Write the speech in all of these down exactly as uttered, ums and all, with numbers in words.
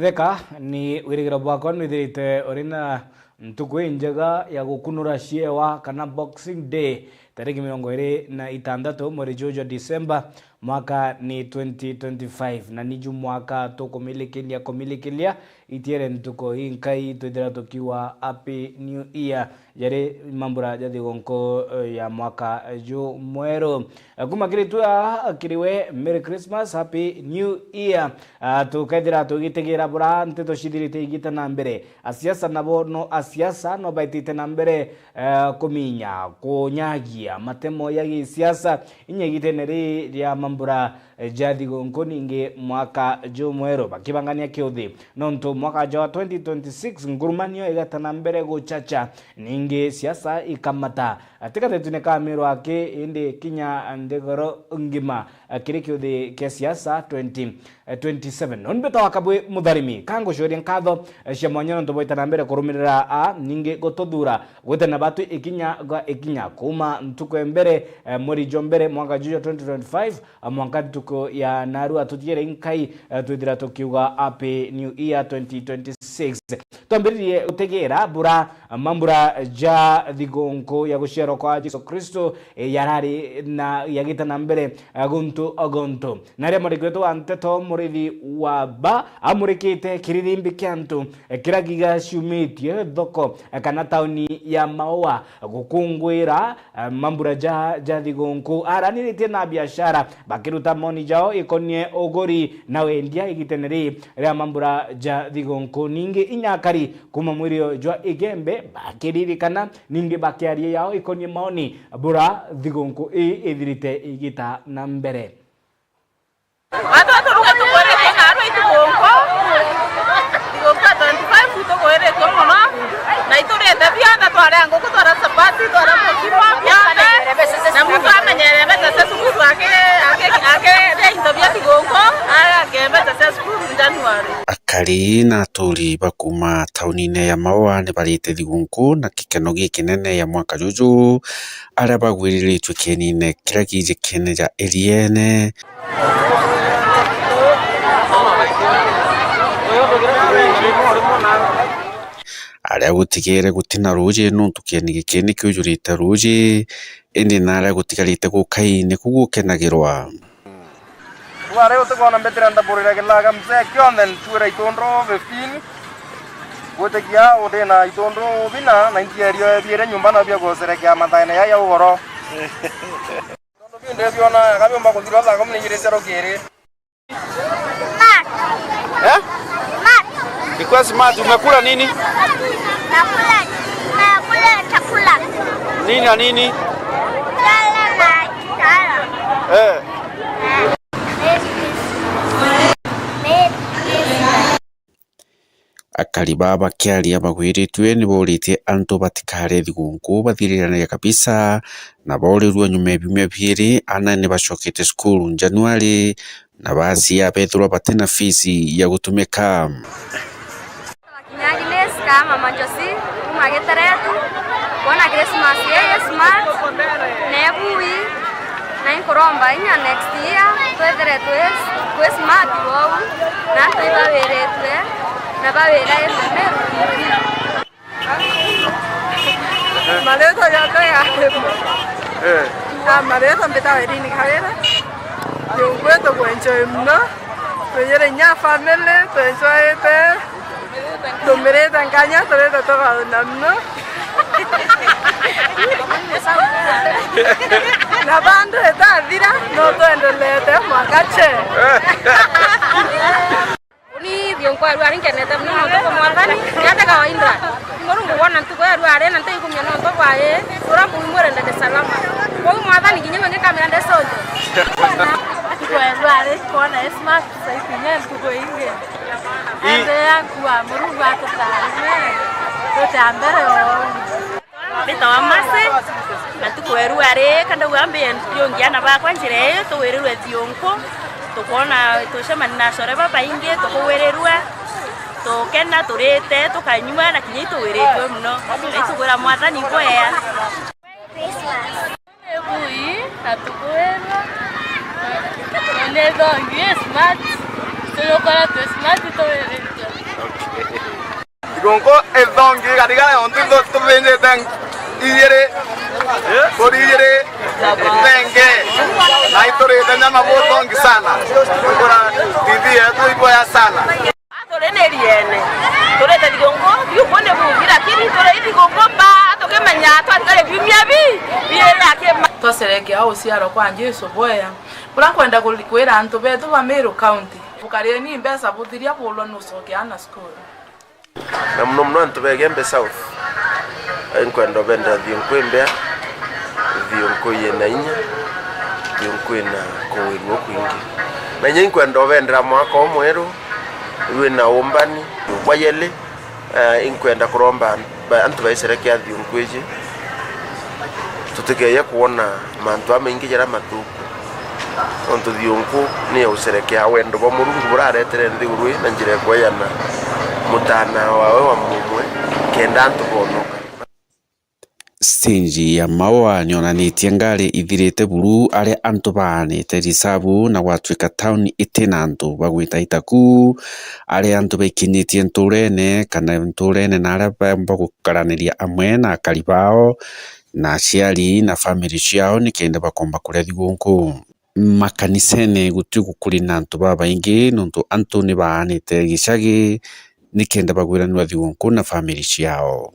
Theka, ni wirigiro bwakwa nwithirite uri na ntuku injega ya gukunura ciewa kana Boxing Day, tariki mirongo iri na itantatu mweri juju jwa December, mwaka ni twenty twenty-five, na niju mwaka tukumilikilia kumilikilia itiere ntuku inkai twithira tukiuga Happy New Year. Jari mambura ja thigunku, eh, ya mwaka ju mweru. Eh, kuma kiri twa kiri we, Merry Christmas, Happy New Year. Ah, tukethira tugitigira bura nteto cithirite igita na mbere. Asiasa nabo no asiasa no baitite na mbere, eh, kuminya, kunyagia matemo ya gisiasa inya igitene ri ria mambura, eh, ja thigunku ningi mwaka ju mweru bakibangania kiuthi. Nontu mwaka jwa twenty twenty-six ngurumanio igata na mbere guchacha, ningi siasa ikamata. Ati gatetune ka miru aki, indi kinya nthiguru ngima, eh, kiri kiuthi kia siasa twenty twenty-seven. Noni mbita wa Kabwi Mutharimi, kangucuria nkatho, eh, cia mwanya nontu bwaita na mbere kurumirira a, ningi gututhura gwita na batu ikinya gwa ikinya. Kuma ntuku ya mbere, eh, mweri jwa mbere mwaka juju jwa twenty twenty-five, mwanka ntuku ya narua tutiere inkai, eh, twithira tukiuga Happy New Year twenty twenty-six. Twambiririe gutegera mbura, mambura ja thigunku ya guciarwa kwa Jesu Kristo, eh, yarari na yagita na mbere, eh, guntu o guntu. Na ria muriki wetu wa nteto Murithi wa Ba amurikite kiririmbi kia antu, eh, kiria gigaciumitie thoko, eh, kana tauni ya Maua gukungwira, eh, mambura ja, ja thigunku. Araniritie na biashara bakiruta moni jao ikonie uguri na wendia igitene ri ria mambura ja thigunku. Ningi inya akari kuma mwirio jwa Igembe bakiririkana, ningi bakiaria yao ikonie maoni bura thigunku ii ithirite igita na mbere. Watu waturuge tukwirite na arwa itugunku. Itugunku ya twenty-five itugwiritwe mono. Na iturite bionthe, twaria nguku, twaria chapati, twaria mukimo, bionthe. Na muntu amenyere mbeca cia cukuru aki-, aki-, akiria into bia itugunku, agake mbeca cia cukuru January. Akari na aturi ba kuma taunine ya Maua ni barite thigunku na gikeno gikinene ya mwaka juju, aria bagwiriritue kienine kiria giji kiene ja Iriene. Aria gutigere gutina ruuji nontu kieni giki ni kiujurite ruuji, indi na aria gutigarite gukai niku gukenagirwa. Rware utikwona mbitire ndaburira kilaga mzee kionthe ntuira itundu fifteen. Gwitikia uthina itundu bina na intierio biire nyumba na bia gucerekea mathaene yaya ugoro. Tondu binde biona kabiumba kuthirwa thaa kumi na igiri cia rukiri. Mat. Eh? Mat. Request mat, umekula nini? Nakula, nakula chakula. Nini na nini? Chakula na chakula. Eh. Merry Christmas. Merry Christmas. Akari baa bakiaria bagwiritue ni booritie antu batikare thigunku bathiriranagia kabisa, na boorirua nyuma ya biumia biiri, aana ni bacokete cukuru Januari, na baacia beethirwa batina fees ya gutumika. Kinya Agnes ka Mama Josie, kuma Giteretu, kwona Christmas ii smart, na ebui, na inkuromba inya next year twethire twi, twi smart bou, na antu ibawiritue, na bawira ii Meru T V. Maritwa jakwa ya Eh. Ah, maritwa mbitagwa Irene Karira. Nyungwe tukuenjoy muno. Twiyire inya family, twenjoyite. Tumirite nkanya, turite tugauna muno. Na bandu itathira, no twendelete mwaka che. Uni thiunku ya ruari nkenete muno nontu bwa Mwathani, ni ati kawaida. Murungu wona ntuku ya ruari na ntaikumia nontu bwa ii, uria mbui mwire ndende salama. Kwou Mwathani kinya iwe ngikamira ndesonjo. Ntuku ya ruari kwona Christmas, saikinya ntuku ingi. I- Ende yakua, Murungu atutharime, tute mbere o. Mbitawa Mercy, na ntuku ya ruari, kandauga mbi yongia aana bakwa njira ii, tuwirirwe thiunku, tukwona, tucemania na acore babaingi, tukuwirirua, tukena, turite, tukanyua, na kinya ituwiritwe muno. Na itugwira Mwathani ibwea. Ebui, na tukuwirwa, na ni thongi ii smart, tuyukora twi smart, tuwiritwe. Thigunku ithongi igariga, ontu ithu tubinjite igiri, mburi igiri, thenge, na iturite nyama buthongi sana. Kugura T V yetu iboya sana. Turi ni riene. Turite thigunku, thigunku ni bungi, lakini turi thigunku mba, tukimenya twatigari biumia bi, biiri akima. Twaserekea uciarwa kwa Jesu bwea, buria nkwenda kuri-, kwira antu betu ba Meru County, bukarieni mbeca buthiria bulwa nucokeana cukuru. Na muno muno antu ba Igembe South, inkwenda ubendera thiunku imbea, thiunku yina inya, thiunku yina kuwirua kwingi. Na inya inkwenda ubendera mwaka umweru, wina umbani, bwa yeli, eh, inkwenda kuromba an-, ba-, antu baiserekea thiunku iji, tutikeye kwona mantu jamaingi jaria mathuku. Nontu thiunku ni ya ucerekea wendo bwa Murungu buraretere nthiguru ii na njira ikweyana mutana wawe wa mumwe, kenda antu bonoka. Stage ya Maua nionanitie ngari ithirite buru, aria antu baanite risabu na gwatuika tauni itina antu bagwita itaku, aria antu baikinyitie nturene kana nturene na aria baumba gukaraniria amwe na akari bao na aciari na family ciao nikenda bakomba kuria thigunku. Makanisene guti gukuri na antu babaingi, nontu antu ni baanite gicagi nikenda bagwiranua thigunku na family ciao.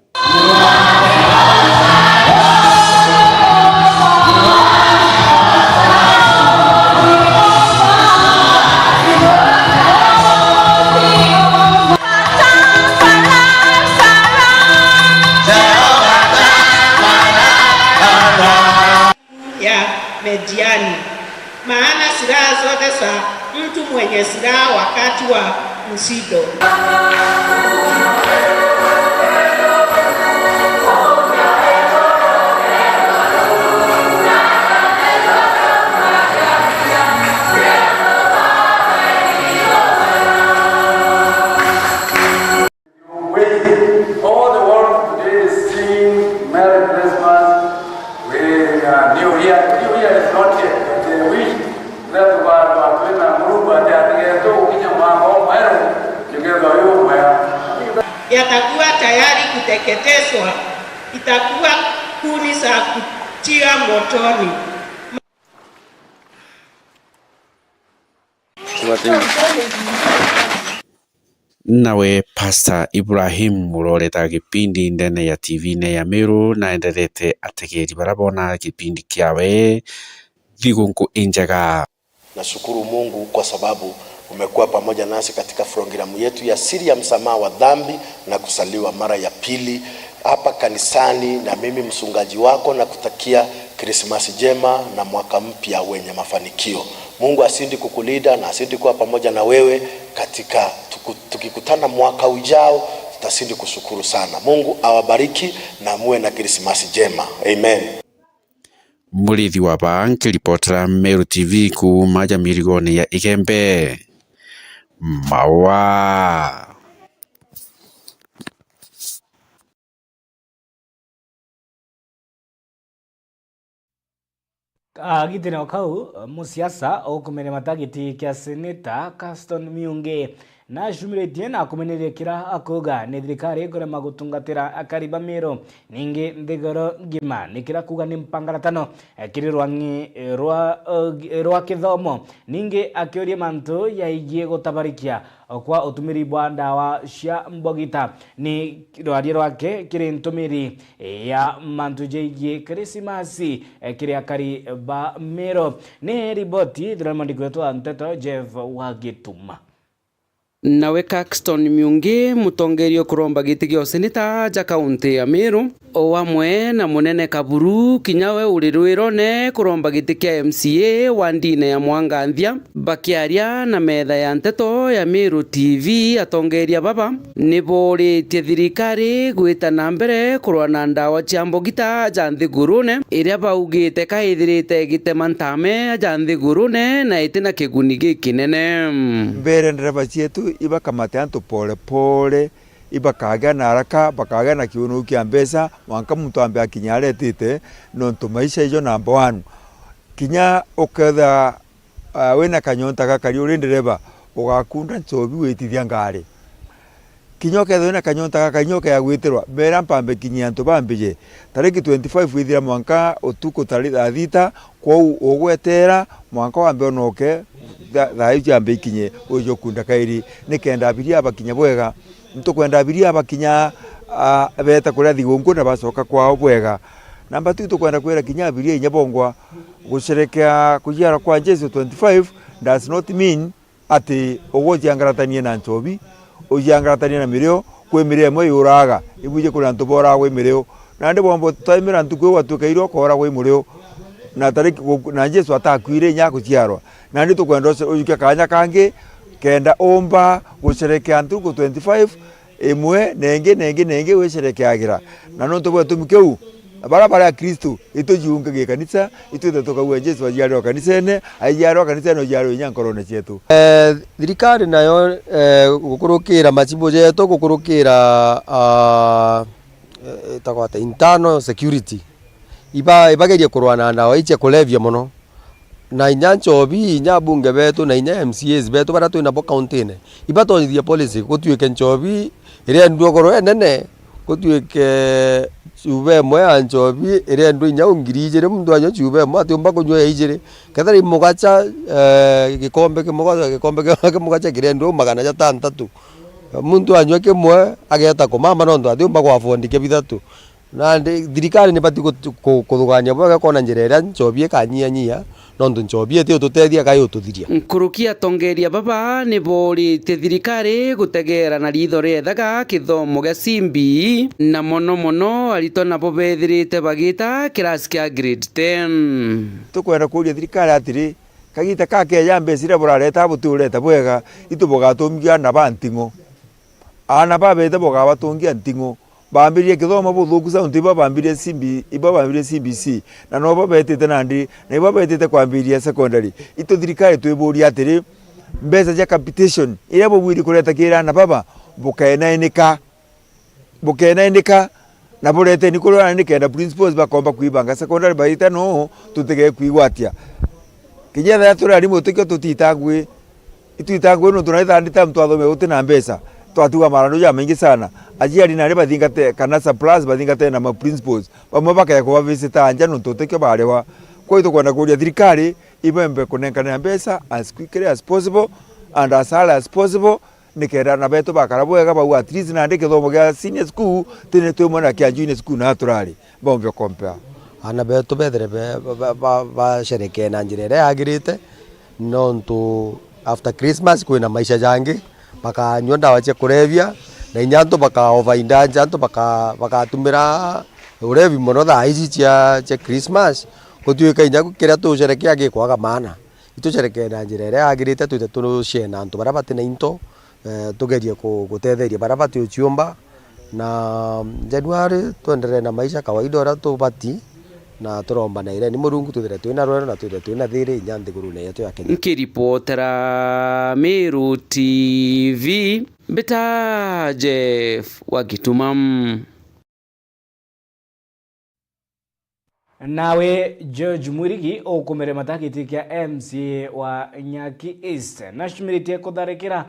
Ya Midiani, maana silaha zote za mtu mwenye silaha wakati wa msindo. All the world today is singing Merry Christmas with, uh, New Year. New Year is not yet, but they wish that God, God, twina Murungu ati atigete gukinya mwaka umweru, niketha uyu mwega. Yatakuwa tayari kuteketezwa, itakuwa kuni za kutia motoni. Nawe Pastor Ibrahim uroreta gipindi ndene ya T V-ne ya Meru, naenderete ategeri baria bona gipindi kiawe thigunku injega. Nashukuru Mungu kwa sababu umekuwa pamoja nasi katika programu yetu ya siri ya msamaha wa dhambi na kuzaliwa mara ya pili hapa kanisani, na mimi mchungaji wako nakutakia Krismasi njema na mwaka mpya wenye mafanikio. Mungu asindi kukulinda na asindi kuwa pamoja na wewe katika tuku-, tukikutana mwaka ujao, tutasindi kushukuru sana. Mungu awabariki na muwe na Krismasi njema. Amen. Murithi wa baa nkiripotera Meru T V kuuma ja mirigone ya Igembe. Mawa. Agitene o kau, musiasa ukumeria mata giti kia seneta Caston Miungi nacumiritie na kumeneria kira akuuga ni thirikari kurema gutungatira akari ba Meru, ningi nthiguru ngima, ni kira kuuga ni mpangaratano kiri rwang'i rwa, rwa kithomo, ningi akiuria mantu yaigie gutabarikia kwa utumiri bwa ndawa cia mbogita. Ni rwaria rwake kiri ntumiri ya mantu jaigie Krisimasi, eh, kiri akari ba Meru. Ni riboti thira mwandiki wetu wa nteto Jeff wa Gituma. Nawe Caxton Miungi, mutongeria ukuromba giti gia useneta ja kaunti ya Meru, o amwe na Munene Kaburu, kinya we uri rwirone kuromba giti kia M C A wa ndine ya Mwanganthia. Bakiaria na metha ya nteto ya Meru T V, atongeria baba ni booritie thirikari gwita na mbere kurwa na ndawa cia mbogita ja nthigurune, iria baugite ka ithirite igitema ntame ja nthigurune na itina kiguni gikinene. Mbere ndereba cietu ibakamate antu pole pole, ibakagia na haraka, bakagia na kiunuku kia mbeca, mwanka muntu ambe akinya aria etite, nontu maisha ijo number one. Kinya ukethira, ah, wina kanyonta gakari uri ndereba, ugakunda nchobi gwitithia ngari. Kinya ukethirwa wina kanyonta gakainyoka ya gwitirwa, mbera mpambe kinyia antu bambije. Tariki twenty-five ithira mwanka utuku tari thaa thita, kwou ugwetera mwanka wambe onoke, tha-, thaa iu ciambe ikinye, uje ukunda kairi, nikenda abiria bakinya bwega. Nitukwenda abiria bakinya, ah, beeta kuria thigunku na bacoka kwao bwega. Namba two, tukwenda kwira kinya abiria inya bongwa, gusherekea kujiarwa kwa Jesu twenty-five does not mean ati ugwe uciangaratanie na nchobi, uciangaratanie na mirio, kwi mirio imwe yuraga, ibwije kuri antu boraga kwi mirio. Nandi bombo twaimira ntuku iu gwatuika irio ukooragwa i murio, na tariki gu-, na Jesu atakuire inya aguciarwa. Nandi tukwenda uce-, ujukia kaanya kangi, kenda umba gusherekea ntuku twenty-five, imwe, na ingi, na ingi, na ingi, wisherekeagira. Na nontu bwa gitumi kiu, bara bari Akristu, itujiunge gikanisa, itwite tukauga Jesu ajiarwe kanisene, ajiarwe kanisene, ujiarwe inya nkorone cietu. Eh, thirikari nayo, eh, gukurukira machibu jetu, gukurukira, ah, eh, itagwa ata, internal security. Iba-, ibagerie kurwana na ndawa icia kulevya mono. Na inya nchobi, inya abunge betu, na inya M C As betu baria twinabo kaunti-ine, ibatonyithia policy, gutuike nchobi iriendua goro enene, gutuike chuba imwe ya nchobi iriendua inya u ngiri ijiri, muntu anyua chuba imwe atiumba kunyua ya ijiri. Kethira i mugacha, eh, gikombe kimwe, gikombe kimwe kia mugacha kiriendua u magana jatantatu. Muntu anyua kimwe, ageeta kumama nontu atiumba ku afford kia bithatu. Nandi thirikari nibati ku-, ku-, kuthugania bwega kwona njira iria nchobi ikanyia nyia, nontu nchobi iti ututethia kai ututhiria. Nkuruki atongeria baba nibooritie thirikari gutegeera na riitho riethaga kithomo gia C B E, na mono mono aritwa nabo bethirite bagiita kirasi kia grade ten. Tukwenda kuuria thirikari atiri, kagiita kakeeja mbeca iria burareta butiureta bwega, itu bugatumia aana ba nting'o. Aana babeete bugabatungia nting'o. Baambiririe kithomo buthuku sound, ibo baambiririe C B, ibo baambiririe C B C, na nobo beetite nandi, na ibo beetite kwambiriria secondary. Itu thirikari twiburia atiri, mbeca cia capitation iria bubwiri kureta kiri aana baba, bukenaenika, bukenaenika, na bureteni kuria aana nikenda principals bakomba kwibanga secondary baita nuu tutige kwigwatia. Kinya ethira turi arimu, tikio tutita ngui, itwita ngui nontu nari third term twathomire guti na mbeca, twatiga marandu jamaingi sana. Aciari nari bathingate kana surplus bathingate na ma principals, bamwe bakaya kubavicita nja nontu tikio barewa. Kwou tukwenda kuuria thirikari ibembe kunenkanira mbeca as quickly as possible and as early as possible, nikenda aana betu bakara bwega, bau at least nandi kithomo gia senior school tini twimwe na kia junior school na turari. Bombe kompea. Aana betu bethire be-, ba-, ba-, ba-, basherekee na njira iria yagirite, nontu after Christmas kwina maisha jangi, bakanyua ndawa cia kulevya, na inya antu baka overindulge, antu baka-, bagatumira urevi mono thaa ici cia, cia Christmas, gutuika inya kiria tusherekea gikwaga maana. Itusherekee na njira iria yagirite, twite tushare na antu baria batina into, eh, tugerie ku-, gutetheria baria batiuciumba, na January twenderee na maisha kawaida uria tubati, na turomba na ireni Murungu twithire twina rwendo na twithire twina thiri inya nthigurune yetu ya Kenya. Nkiripotera Meru T V, mbita Jeff wa Gituma. Nawe George Mwirigi ukumeremata giti kia M C A wa Nyaki East, nashumiritie kutharikira,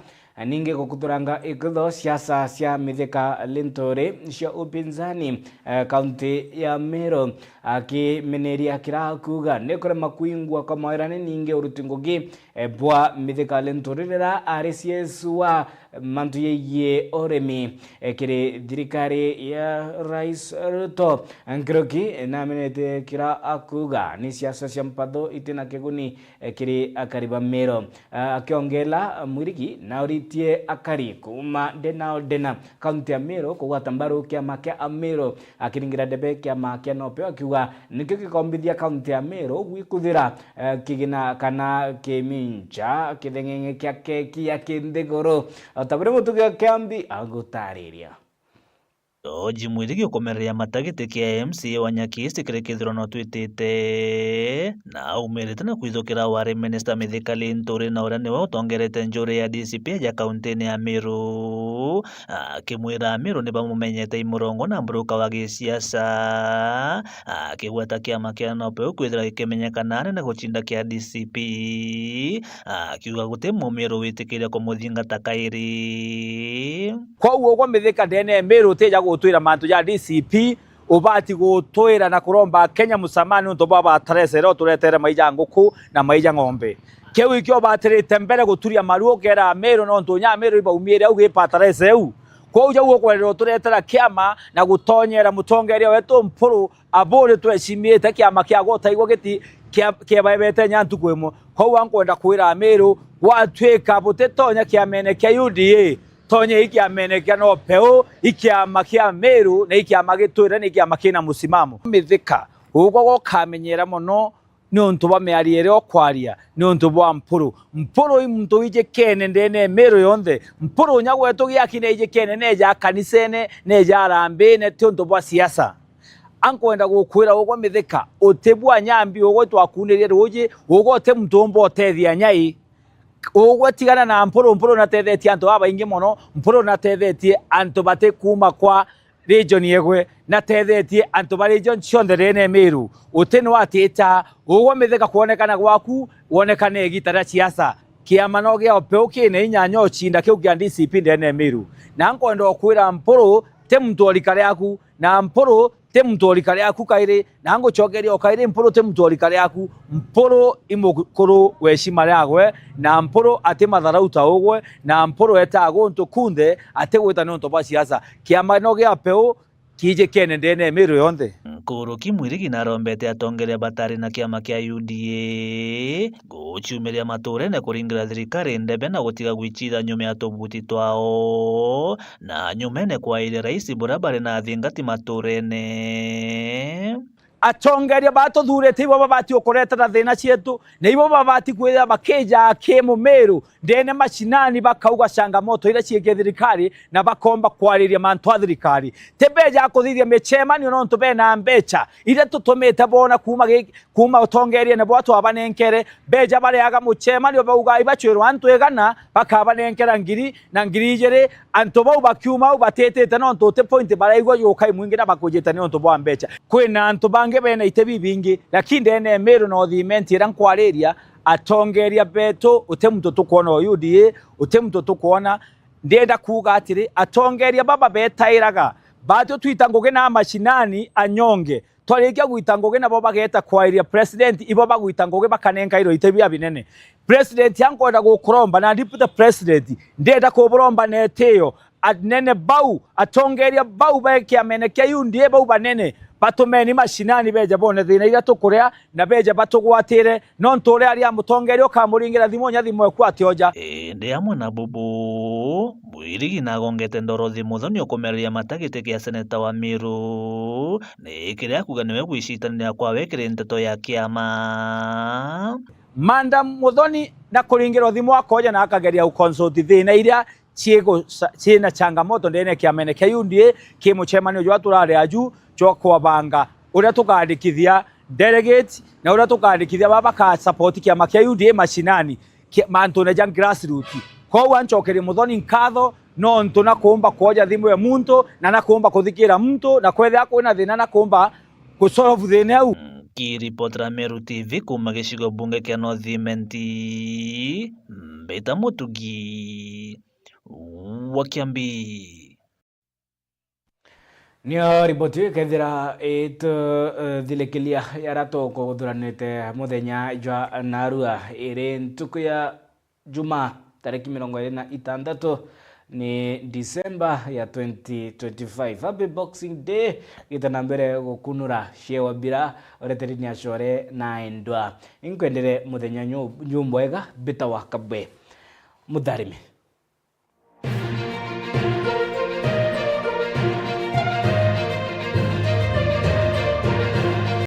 ningi gukuthuranga ikutho siasa cia Mithika Linturi cia upinzani, eh, kaunti ya Meru, akiminiria kira kuuga ni kurema kwingwa kwa mawirane, ningi uruti ngugi, eh, bwa Mithika Linturi riria ari C S wa mantu yegii urimi, eh, kiri thirikari ya Rais Ruto. Nkuruki namenete kira akuuga ni siasa cia mpatho itina kiguni, eh, kiri akari ba Meru. Ah, akiongela, Mwirigi nauritie akari kuuma ndena o ndena kaunti ya Meru kugwata mbaru kiama kia Ameru, akiringira ndebe kiama kia NOPEO, akiuga nikio gikombithia kaunti ya Meru gwikuthira, eh, kigina kana kimincha kitheng'eng'e kia keki ya kinthiguru, o ta buria Mutugi wa Kiambi agutariria. George Mwirigi ukomereria mata giti kia M C A wa Nyaki East kiri kithurano twitite, na aumirite na kwithukira wari minista Mithika Linturi, na uria niwe utongerete njuri ya D C P aja kauntini ya Meru. akimwira Amiru ni bamumenyete i murongo na mburuka wa gisiasa, akigweta kiama kia NOPEU kwithira gikimenyekana anene gucinda kia D C P, akiuga guti Mumiru witikiria kumuthingata kairi. Kwou ugwe Mithika ndene Miru utija gutwira mantu ja D C P, ubati gutwira na kuromba Kenya msamaha niuntu bwa bataresa iria uturetere mai ja nguku na mai ja ng'ombe. Kiu ikio ubatirite mbere guturia maru ukera Amiru, nontu nya Amiru ibaumiire au gi bataresa iu. Kwou jau ukwerera uturetera kiama na gutonyera mutongeria wetu Mpuru Aburi twecimiite kiama kia gutaigwa giti kia, kiebaebete nya ntuku imwe. Kwou ankwenda kwira Amiru, gwatuika butitonya kiamene kia U D A, tonye i kiamene kia NOPEU, i kiama kia Miru, na i kiama gitwire, ni kiama kina musimamo. Mithika, ugwe gukamenyera mono niuntu bwa miario iria ukwaria, niuntu bwa Mpuru. Mpuru i muntu wijikene ndene ya Miru yonthe. Mpuru nya gwetu giaki neijikene, neja kanisene, neja arambine, ti untu bwa siasa. Ankwenda gukwira ugwe Mithika, uti bwa nyambi ugwe twakunirie ruuji, ugwe uti muntu umba utethia nyai. Ugwe tigana na Mpuru, Mpuru natethetie antu babaingi mono, Mpuru natethetie antu bati kuuma kwa region yegwe, natethetie antu ba region cionthe ndene Miru. Uti nwatita, ugwe Mithika kwonekana gwaku, wonekane igita ria siasa. Kiama no gia upeu kina inya nyo ucinda kiu kia D C P ndene Miru. Na nkwenda ukwira Mpuru ti muntu o rika riaku, na Mpuru ti muntu o rika riaku kairi, na ngucokeria o kairi, Mpuru ti muntu o rika riaku. Mpuru i mukuru wa heshima riagwe, na Mpuru ati matharau ta ugwe, na Mpuru etaa guntu kunthe, ati gwita niuntu bwa siasa. Kiama no gia peu, kiijikene ndene ya Miru yonthe. Nkuruki Mwirigi narombete atongeria batari na kiama kia U D A guciumiria maturene kuringira thirikari ndebe na gutiga gwicitha nyuma ya tubuti twao, na nyumene kwairia rais buria bari na athingati maturene. Atongeria baa tuthurite ibo babati ukuretera thina cietu, na ibo babati kwithira bakija ki Mumiru ndene mashinani, bakauga changamoto iria ciiki thirikari, na bakomba kwariria mantu a thirikari. Ti beja kuthithia micemanio nontu bena mbecha iria tutumite bona kuuma gi-, kuuma utongeriene bwa twabanenkere. Beja bareaga mucemanio, bauga ibacwirwa antu igana, bakabanenkera ngiri na ngiri ijiri. Antu bau bakiuma au batitite nontu uti point baraigua jukai mwingi na bakujite niuntu bwa mbecha. Kwina antu bangi bena ite bibingi, lakini ndene ya Miru North Imenti iria nkwariria, atongeria betu, uti muntu tukwona o U D A, uti muntu tukwona. Ndienda kuuga atiri, atongeria baba betairaga, batu twita ngugi na mashinani anyonge. Twarikia gwita ngugi nabo bageta kwairia president, ibo bagwita ngugi bakanenkairwa ite bia binene. President ankwenda gukuromba na deputy president, ndienda kuburomba na itio. Anene bau, atongeria bau ba kiamene kia U D A bau banene, batumeni mashinani beje bone thina iria tukuria na beje batugwatire, nontu uria ari a mutongeria ukamuringira thimu nya thimu eku atioja. Indi amwe na bubu, Mwirigi nagongete Dorothy Muthoni ukumereria mata giti kia seneta wa Miru, ni kiria akuga niwe gwicitanira kwawe kiri nteto ya kiama. Madam Muthoni na kuringirwa thimu akoja na akageria gukonsoti thina iria ciigusa-, ciina changamoto ndene ya kiamene kia U D A, ki mucemanio jwa turari aju jwa kwabanga uria tukandikithia delegate na uria tukandikithia baba baka support kiama kia U D A mashinani, ki-, mantune ja grassroots. Kwou ancokerie Muthoni nkatho nontu na kuumba kwoja thimu ya muntu na na kuumba kuthikira muntu, na kwethira kwina thina na kuumba kusolve thina iu. Nkiripotera Meru T V kuuma gicigo bunge kia North Imenti, mbita Mutugi wa Kiambi. Nio riboti iu ikethira ituthirikiria yaria tukuthuranite muthenya jwa narua, iri ntuku ya Jumaa, tariki mirongo iri na itantatu ni Disemba ya twenty twenty-five. Happy Boxing Day, gita na mbere gukunura ciewa bira, ureteri ni acore na endwa. Inkwendere muthenya nyu-, nyumbwega, mbita wa Kabwe. Mutharimi.